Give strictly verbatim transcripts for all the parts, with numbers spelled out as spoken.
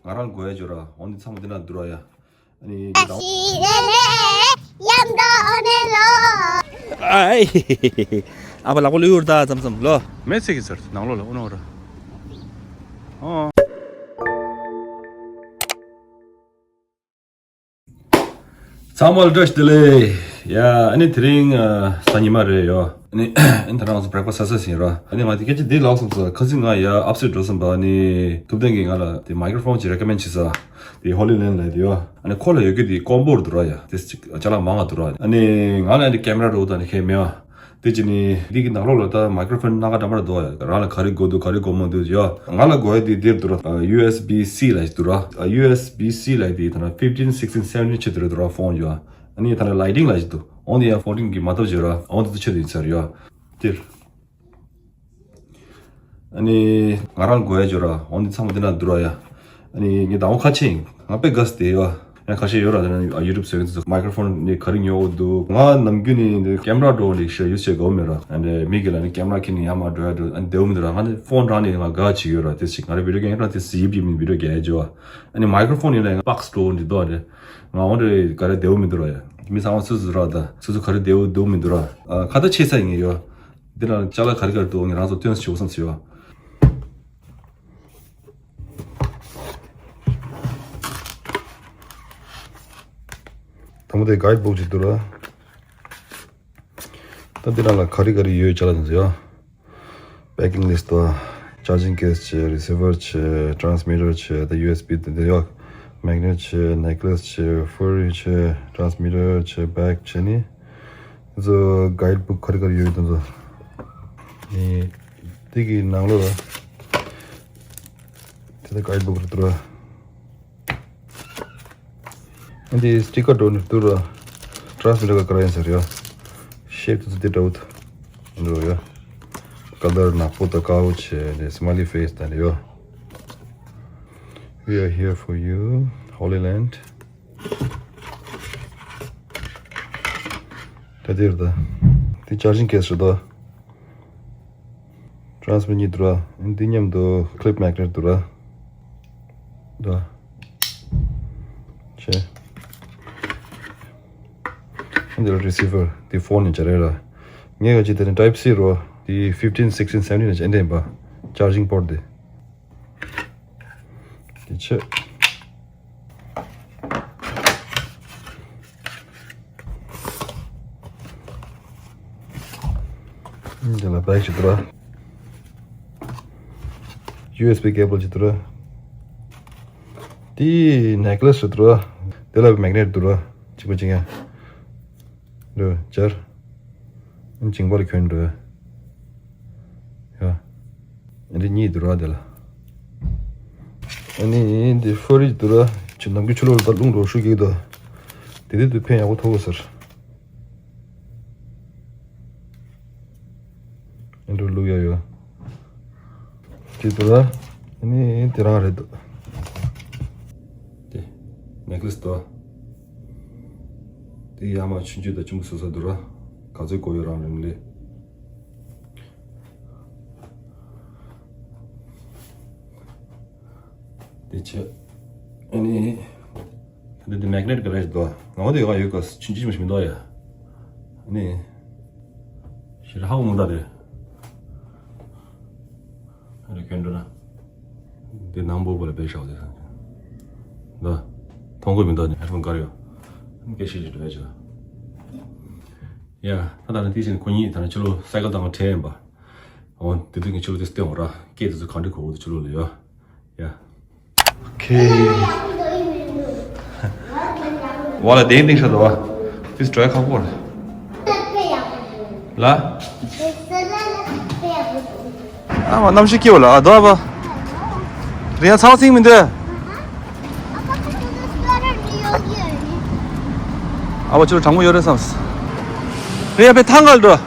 ང་རང་དགོས་ཡ་ཅོ་ར་འོ་འདི་ཚང་མ་འདི་ན་འདུག་ར་ཡ། ཨ་ནི་འདི་དང་། ཨ་ཨ་ཨ་ཨ་ཨ་ཨ་ཨ་ཨ། ཨ་ཨ་ཨ་ཨ་ཨ་ཨ། ཨ་ཨ་ཨ་ཨ་ཨ་ཨ། ཨ་ཨ་ཨ་ཨ་ཨ་ཨ། ཨ་བ་ལག་པ་ལུས་ཡོད་ད་མཚམས་མཚམས་ལོ། མེད་ཚིག་གི་ཚར་ནང་ལོགས་ལ་ཨོ་ནོ་ར། ཨོ། ཚང་མ་ལ་བཀྲ་ཤིས་བདེ་ལེགས། ཡ་ཨ་ནི་དེ་རིང་ཨ་གཟའ་ཉི་མ་རེད་ཡོ། ཨ་ནི་ཨ་ནི་ད་རང་ཚོ་བྷེག་ཕ་སི་ས་ས་ཟིན་ར། ཨ་ནི་ང་དེ་སྐད་ཆ་འདི་ལབ་སོང་ཙང་ཁ་སང་ང་ཡ་ཨབ་སི་ཊེཊ་འགྲོ་སོང་པ། ཨ་ནི་ཐུབ་བསྟན་གྱིས་ང་ལ་དེ་མའི་ཀྲོ་ཕོན་ཅིག་རེ་ཀོ་མེན་ཊི་བྱས་སོང་། དེ་ཧོ་ལི་ལེན་ལབ་དེ་ཡོ། ཨ་ནི་ཁོ་ལ་ཡོད་རྒྱུ་དེ་ཀོམ་བོ་རུ་འདུག་ར་ཡ། དེ་ཅ་ལག་མང་ང་འདུག་ར། ཨ་ནི་ང་ལ་ཨ་ནི་ཀེམ་ར་འདྲ་བོ་དང་ནི་ཁེ་མེད་ཨ། དེ་ཅི་ནི་འདི་གི་ནང་ལོགས་ལ་ད་མའི་ཀྲོ་ཕོན་སྣ་ཁ་འདྲ་མ་འདྲ་འདུག་ཡ། རང་ལ་ག་རེ་དགོས་འདུག་ག་རེ་དགོས་མ་འདུག་ཡ། ང་ལ་དགོས་ཡ་དེ་འདིར་འདུག་ར། ཡུ་ཨེས་བི་སི་ལབ་ཞིག་འདུག་ར། ཡུ་ཨེས་བི་སི་ལབ་དེ་ད་ན་ཕིབ་ཊིན་སིག་ཊིན་སེ་ཝེན་ཊིན་ཆེད་དུ་རེད་འདུག་ར་ཕོན་ཡ། ཨ་ནི་ད་ན་ལའི་ཊིང་ལབ་ཞིག་འདུག་འོ་འདི་ཡ་ཕོར་ཊིན་གི་མ་གཏོགས་བྱོས་ར། འོ་འདི་ཚོ་ཆེད་དུ་ཡིན་ཚར་ཡ། འདིར། ཨ་ནི་ང་རང་དགོས་ཡ་བྱོས་ར། འོ་འདི་ཚང་མ་འདི་ན་འདུག་ར་ཡ། ཨ་ནི་ངས་ཟླ་བ་ཁ་ཆེ་ཡིན། ང་དཔེ་དགའ་སི་དེ་ཡོད། ཡང་ཁ་ཤས་ཡོད་ར། དེ་ནས་ཡུ་ཊུབ་བཟོ་མཁན་ཚོ་མའི་ཀྲོ་ཕོན་ནི་ག་རེ་ཉོ་འོ་འདུག་ང་ནམ་རྒྱུན་ནི་འདི་ཀེམ་ར་འགྲོ་འདི་ཤི་ཡུ་སི་བྱེད་དགོས་མེད་ར། ཨ་ནི་མི་གི་ལ་ནི་ཀེམ་ར་ཁྱེར་ནི་ཡར་མར་འགྲོ་ཡ་འགྲོ་ཨ་ནི་བདེ་བོ་མི་འདུག་ར། ང་ནི་ཕོན་རང་ནི་ང་དགའ་ཅིག་ཡོད་ར། དེ་ཞིག་ང་རེ་བི་ཌིའོ་རྒྱག་ཡིན་ར། དེ་སི་ཡིབ་ཡིབ་ནི་བི་ཌིའོ་རྒྱག་ཡ་ཅོ། ཨ་ནི་མའི་ཀྲོ་ཕོན་ཡིན་ལ་ཡང་པག་སི་འགྲོ་འདི་འདུག་ར། ང་འོ་འདི་ག་རེ་བདེ་བོ་མི་འདུག་ར་ཡ། མི་ཚང་མ་སུ་སུ་ར་ད་སུ་སུ་ག་རེ་བདེ་བོ་བདེ་བོ་མི་འདུག་ར། ཨ་ཁ་ད་ཆེ་ས་ཡིན་ཡོད། འདི་ལ་ཅ་ལག་ག་རེ་ག་རེ་འདུག་ངས་རང་ཚོ་སྟོན་སུ་ཞུ་བསམ་སུ་ཡོད། དང་པོ་དེ་གའིཌ་བུག་ཅིག་འདུག་ར། ད་འདི་ནང་ལ་ག་རེ་ག་རེ་ཡོད་ཅ་ལག་འདི་ཚོ་ཡོད། པེ་ཀིང་ལིསཊ་དང་། ཅར་ཇིང་ཀེ་སི་བྱས། རི་སི་བར་བྱས། ཊྲན་སི་མི་ཊར་བྱས། ད་ཡུ་ཨེས་བི་དེ་འདྲ་ཡོད། མེག་ནེཊ་བྱས། ནེག་ལེས་བྱས། ཕུ་རི་བྱས། ཊྲན་སི་མི་ཊར་བྱས། བེག་བྱས་ནི། དེ་ཚོ་གའིཌ་བུག་ག་རེ་ག་རེ་ཡོད་དེ་ཚོ། ནི་དེ་གི་ནང་ལོགས་ལ་དེ་ཚོ་གའིཌ་བུག་རེད་འདུག་ར། འདི་སི་ཊི་ཀར་འདྲ་བོ་འདུག་ར། ཊྲན་སི་མི་ཊར་ག་རེ་ཡིན་ཟེར་ཡ། ཤེབ་དེ་ཚོ་འདི་འདྲ་བོ་འདུག་ཡ། ཀ་ལར་ནག་པོ་དང་དཀར་པོ་བྱས་ནས་སི་མའི་ལི་ཕེ་སི་དང་འདི་ཡོད། We are here for you, Holy Land. ད་འདིར་ད། འདི་ཅར་ཇིང་ཀེ་སི་རེད་ད། ཊྲན་སི་མི་ཊར་གཉིས་འདུག་ར། འདི་མཉམ་དུ་ཀི་ལིབ་མེག་ནེཊ་འདུག་ར། འདུག་ར། བྱས། འདི་ལ་རི་སི་བར། འདི་ཕོན་ནས་སྦྱར་ཡ་ར། ངས་ག་ཅི་དེ་ནི་ཊའིབ་སི་རོ། འདི་ཕིབ་ཊིན་སིག་ཊིན་སེ་ཝེན་ཊིན་ནས་ཨེ་འདྲ་ཡིན་པ། ཅར་ཇིང་པོར་ཊི་འདི། དེ་ཆེ། འདི་ལ་བེག་ཅིག་འདུག་ར། ཡུ་ཨེས་བི་ཀེ་བལ་ཅིག་འདུག་ར། དེ་ནེག་ལེས་ཅིག་འདུག་ར། དེ་ལ་མེག་ནེཊ་འདུག་ར། གཅིག་པ་གཅིག་ཡང་། འདུག་སྦྱར། ཨ་ནི་མཇིང་པ་ལ་གྱོན་འགྲོ། ཡ། ཨ་འདི་གཉིས་འདུག་ར་དེ་ལ། ཨ་ནི་འདི་ཕུ་རི་འདུག་ར། ཆུ་ནམ་རྒྱུན་ཆུ་ལོག་ལ་ད་རླུང་འགྲོ་ཤུགས་ཀྱིས་འདུག་དེ་དུས་དུས་ཕན་ཡག་པོ་ཐོགས་ཟེར། ཨ་འགྲོ་བླུག་ཡ་ཡོད། དེ་འདུག་ར། ཨ་ནི་དེ་རང་རེད་འདུག་དེ་ནེག་ལེས་དོ། དེ་ཡར་མར་ཆུང་ཆུང་དང་ཆུང་གི་སོ་སོ་འདུག་ར། ག་ཚོད་དགོས་ཡོད་རང་རང་ལས། དེ་ཆེ། ཨ་ནི། ད་དེ་མེག་ནེཊ་ག་རེ་ཞིག་འདུག་ང་འོ་དེ་ཡོད་ག་ཡོད་ག་ཆུང་ཆུང་མ་ཞིག་མི་འདུག་ཡ། ཨ་ནི། ཞེ་དྲག་ཧ་གོ་མི་འདུག་དེ། ཨ་རེ་ཁྱོད་འགྲོ་ན། འདི་ནང་པོ་པོ་ལ་བེད་ཤོག་དེ་སང་། འདི། མཐོང་གི་མི་འདུག་ནི་ཧེ་ཌ་ཕོན་ག་རེ་ཡོད། སྐད་ཤེས་ཤིག་འགྲོ་བས་ཅི་ལ། ཡ། ད་ད་ནི་དེ་བཞིན་ཁོ་གཉིས་ད་ནི་ཕྱི་ལོ་སའི་ཀལ་བཏང་བ་ཁྲལ་ཡིན་པ། འོ་དེ་དུས་ངས་ཕྱི་ལོ་དེ་སྟོན་འོ་ར། སྐད་དེ་ཚོ་གང་འདྲ་གོ་གོ་དེ་ཕྱི་ལོ་ལ་ཡོད། ཡ། Okay. Voilà, den ding schon da. Bis drei kaputt. La? Ah, man, nam shi kiwa la, da ba. Rian sao sing min de. Aber zu tango yore sams. Rian pe tangal do.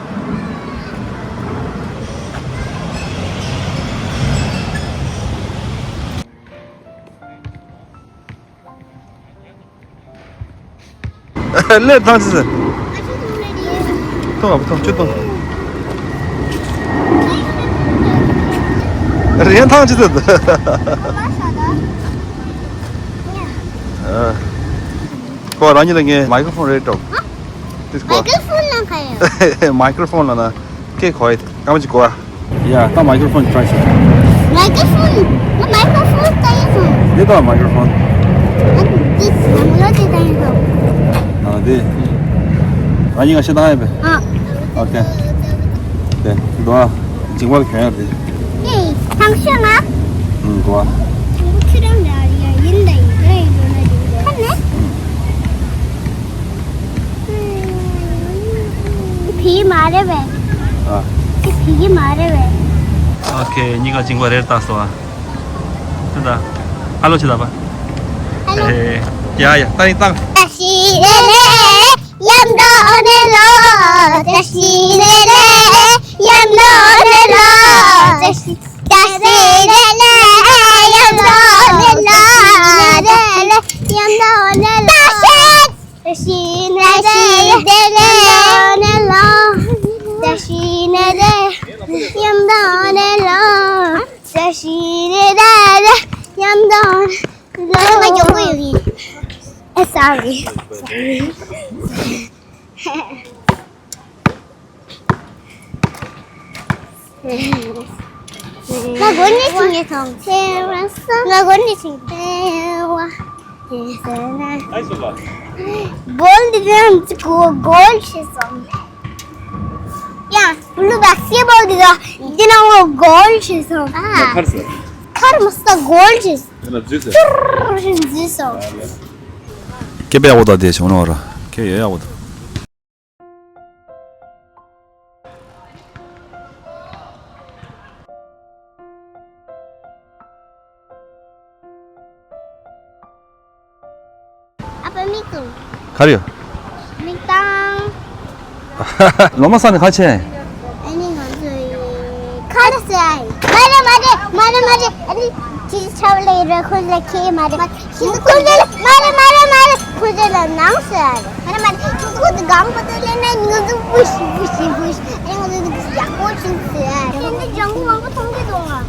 ལེབ་ཐང་ཅི་ཟེར། ཐོང་ཨ་ཐོང་ཅི་ཐོང་། རེན་ཐང་ཅི་ཟེར། ཨ། ཁོ་རང་ཉིད་ལ་ངས་མའི་ཀྲོ་ཕོན་རེད་འགྲོ། ཏིས་ཀོ། མའི་ཀྲོ་ཕོན་ལ་ག་ཡོད། མའི་ཀྲོ་ཕོན་ལ་ན་ཀེ་ཁོ་ཡི་སྐར་མ་གཅིག་གོ། ཡ་ད་མའི་ཀྲོ་ཕོན་ཊ་རའི་བྱེད། མའི་ཀྲོ་ཕོན། ང་མའི་ཀྲོ་ཕོན་ལྟ་ཡིན་སོང་། འདི་ལྟ་མའི་ཀྲོ་ཕོན། ཨ་འདི་ནང་ལོགས་དེ་ལྟ་ཡིན་སོང་། ཨ་འདི། ང་གཉིས་ཀ་ཤི་ཐང་ཡིན་པས། ཨ། ཨོ་ཁེ། དེ་འདུག་ཨ། འཇིང་པར་གྱོན་ཡོད་རེད། ཨེ། ཐང་ཤ་ང་། ཨུམ་འདུག་ཨ། ཐང་པོ་ཁྱོད་རང་ལ་ཡ་ཡིན་ད་ཡིན་ད་ཡིན་འགྲོ་ན་ཡིན་འགྲོ། ཧ་ནི། ཨུམ། བི་མ་རེད་པས། ཨ། དེ་བི་གི་མ་རེད་པས། ཨོ་ཁེ། གཉིས་ཀ་འཇིང་པ་རེད་བཏགས་སོང་ཨ། ད་ད། ཧ་ལོ་བྱེད་ད་པ། ཧ་ལོ། ཨེ། ཡ་ཡ། ད་ཡིན་ད། ཡམ་དོ་ནེ་ལོ། ཏ་ཤི་རེ་རེ། ཡམ་དོ་ནེ་ལོ། ཏ་ཤི། ཏ་ཤི་རེ་རེ། ཡམ་དོ་ནེ་ལོ། རེ་རེ། ཡམ་དོ་ནེ་ལོ། ཏ་ཤི། ཏ་ཤི་རེ་རེ། ཡམ་དོ་ནེ་ལོ། ཏ་ཤི་རེ་རེ། ཡམ་དོ་ནེ་ལོ། ཏ་ཤི་རེ་རེ། ཡམ་དོ་ནེ་ལོ། ང་མགྱོགས་པོ་ཡོང་གི། ཨ། སོ་རི། སོ་རི། ང་སྒོ་ནས་ཕྱིན་ནས་ཐོང་། ང་སྒོ་ནས་ཕྱིན། བོལ་འདི་རང་གོ་གོལ་བྱས་སོང་། ཡ། བླུག་པ་སེ་བོལ་འདི་རང་འདི་ནང་ལ་གོལ་བྱས་སོང་། ཨ། ཁར་སོང་། ཁར་མ་སོང་གོལ་བྱས་སོང་། ཡང་ན་འཛུལ་སོང་། ཅུར་བྱས་འཛུལ་སོང་། ཀེ་པེ་ཡག་པོ་ད་དེ་བྱུང་ནོ་ར་ཀེ་ཡོད་ཡག་པོ་ད། ཨ་ཕ་མིག་བཙུམ། ག་རེ་ཡོད། མིག་བཏང་། ལོ་མ་ས་ནས་ཁ་ཕྱེ། ཨ་ནི་ང་ཚོ་ཡི་ཁ་ལ་ཟེར་ཨ་ཡི། མ་རེད་མ་རེད་མ་རེད་མ་རེད། ཨ་ནི་ཁྱི་ཆ་བ་ལ་ཡི་ར་ཁོ་ལ་ཁྱི་མ་རེད། ཁྱི་ཁོ་ལ་མ་རེད་མ་རེད་མ་རེད། ཁོ་ལ་ནང་ཟེར་ཨ་རེད། མ་རེད་མ་རེད། ཁྱི་ཁོ་དེ་གང་པོ་དེ་ལས་ན་ང་ཚོ་བུ་ཤི་བུ་ཤི་བུ་ཤི། ཨ་ནི་ང་ཚོ་ཡག་པོ་ཞིག་ཟེར་ཨ་རེད། ཨ་ནི་ལྗང་གུ་མང་པོ་མཐོང་གི་འདུག་ཨ།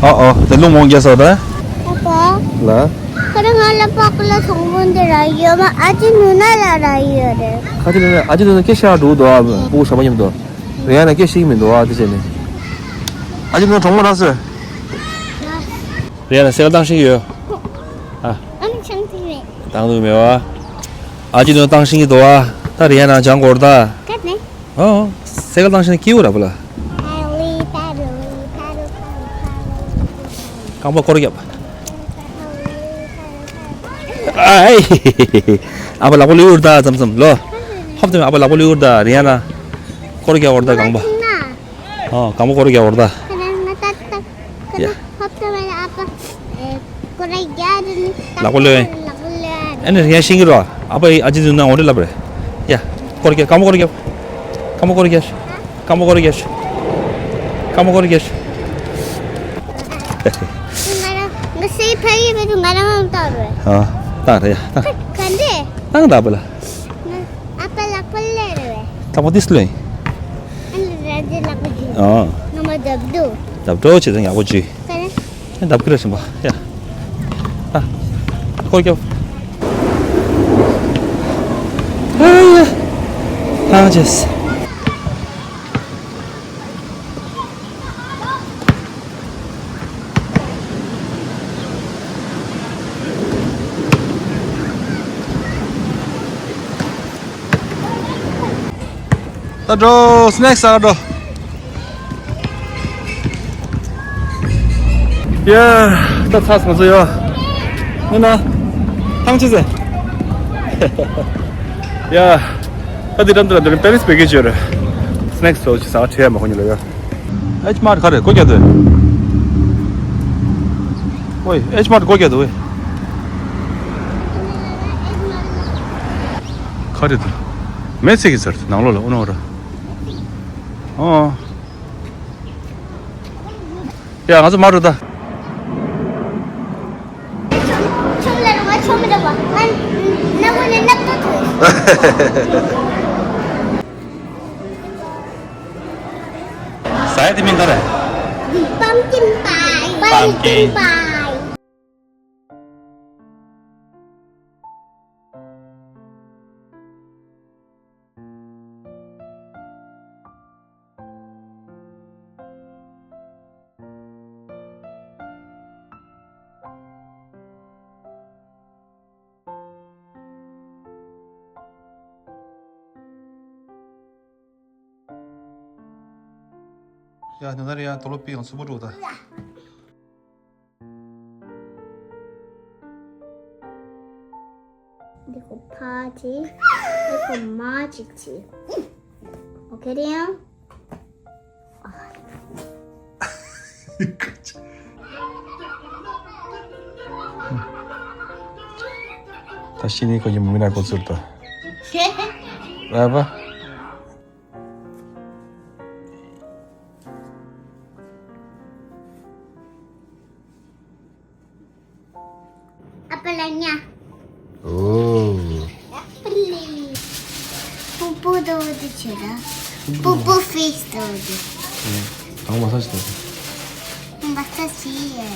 ཨ་ཨ་དེ་རླུང་མང་རྒྱག་ས་ད། ཨ་ཕ། ལ། ཁ་ར་ང་ལ་པགས་ལ་ཚོང་དཔོན་དེ་ར་ཡོད་མ། ཨ་ཅེ་ནུ་ན་ལ་ར་ཡོད་རེད། ཨ་ཅེ་ནུ་ན། ཨ་ཅེ་ནུ་ན་སྐད་ཤ་འགྲོ་འདུག་ཨ། སྤུ་གུ་ཧྲ་མ་མཉམ་དུ། རེ་ཡ་ན་སྐད་ཤེས་ཀྱི་མི་འདུག་ཨ། དེ་བྱས་ནས། ཨ་ཅེ་ནུ་ན་གྲོགས་མོ་རག་སོང་། རེ་ཡ་ན་སེ་ག་བཏང་ཤེས་ཀྱི་ཡོད། ཨ། ཨ་ནི་ཆང་ཐིག་མེད། བཏང་འདུག་མེད་བ། ཨ་ཅེ་ནུ་ན་བཏང་ཤེས་ཀྱི་འདུག་ཨ། ད་རེ་ཡ་ན་ལྗང་གོར་ད། ག་ནས། ཨོ། སེ་ག་བཏང་ཤེས་ན་སྐྱིད་པོ་ར་བུ་ལ། རྐང་པ་སྐོར་རྒྱབ། ཨའི། ཨ་ཕ་ལག་པ་ལུས་འུར་ད་ཙམ་ཙམ་ལོ། ཧོབ་ཙམ་ཨ་ཕ་ལག་པ་ལུས་འུར་ད་རེ་ཡ་ན། སྐོར་རྒྱབ་འུར་ད་རྐང་པ། ཨོ་རྐང་པ་སྐོར་རྒྱབ་འུར་ད། ཡ། ལག་པ་ལོས། ཨ་ནི་རེ་ཡ་ཤེས་ཀྱི་རོ། ཨ་ཕ་ཡིས་ཨ་ཅེ་ནུ་ན་འོ་འདྲ་ལབ་རེད། ཡ། སྐོར་རྒྱབ། རྐང་པ་སྐོར་རྒྱབ། རྐང་པ་སྐོར་རྒྱབ། རྐང་པ་སྐོར་རྒྱབ། རྐང་པ་སྐོར་རྒྱབ། ང་སེ་ཕ་ཡི་བེད་ང་རང་བཏང་རེད། ཨ། བཏང་རེད་ཡ་བཏང་། ག་འདྲས། བཏང་ད་བུ་ལ། ཨ་ཕ་ལག་པ་ལས་རེད། ལག་པ་ཏིས་ལོས། ཨ་ནི་ར་ཇེ་ལག་པ་ཇི། ཨ། ང་མ་རྡབ་འདུག་རྡབ་འགྲོ་བྱེད་དང་ཡག་པོ་ཇི། ག་རེ། ཨ་རྡབ་ཀྱི་རེད་ཤིང་པ་ཡ། ཨ། སྐོར་རྒྱབ། ཨ་ཡ། ཐང་ཆད། ད་འགྲོ། སི་ནེག་ཟ་ག་འགྲོ། ཡ། ད་ཚར་སོང་ཚོ་ཡ། ཡིན་ན། ཐང་ཆད་ཟེར། ཡ། ད་འདི་འགྲམ་དུ་ལ་འདི་རིང་པེ་རིས་བེད་སྐྱེལ་བྱོས་རེད། སི་ནེག་ཟོ་ཅི་ཟ་བ་བྲིས་ཡ་མ་ཁོ་གཉིས་ལ་ཡ། ཨེཆ་མར་ག་རེ་སྒོ་རྒྱག་དུས། ཨོའི་ཨེཆ་མར་སྒོ་རྒྱག་དུས་ཨོའི། ག་རེ་དུ། མེ་ཚིག་གི་ཟེར་དུ་ནང་ལོགས་ལ་ཨོ་ནོ་ར། ཨོ། ཡ་ང་ཚོ་མར་འགྲོ་ད། ཆོམ་ལ་རུ་བ་ཆོམ་ར་བ། ཨན། ནག་པོ་ནས་ནག་ཏོ་ཐོས། ཟ་ཡ་དེ་མིང་ག་རེ། Pumpkin pie. Pumpkin pie. ཡ་ནུ་ན་རེ་ཡ་དོ་ལོ་པི་ཡང་ཚུ་བུ་འགྲོ་ད། देखो पाँच है। देखो माँ चिची। ओके रिया। 다시는 거기 몸이나 고쓸다. 라바. Apa lainnya? Oh. Pupu tu tu cera. Pupu face tu tu. Ang massage tu. Massage ya.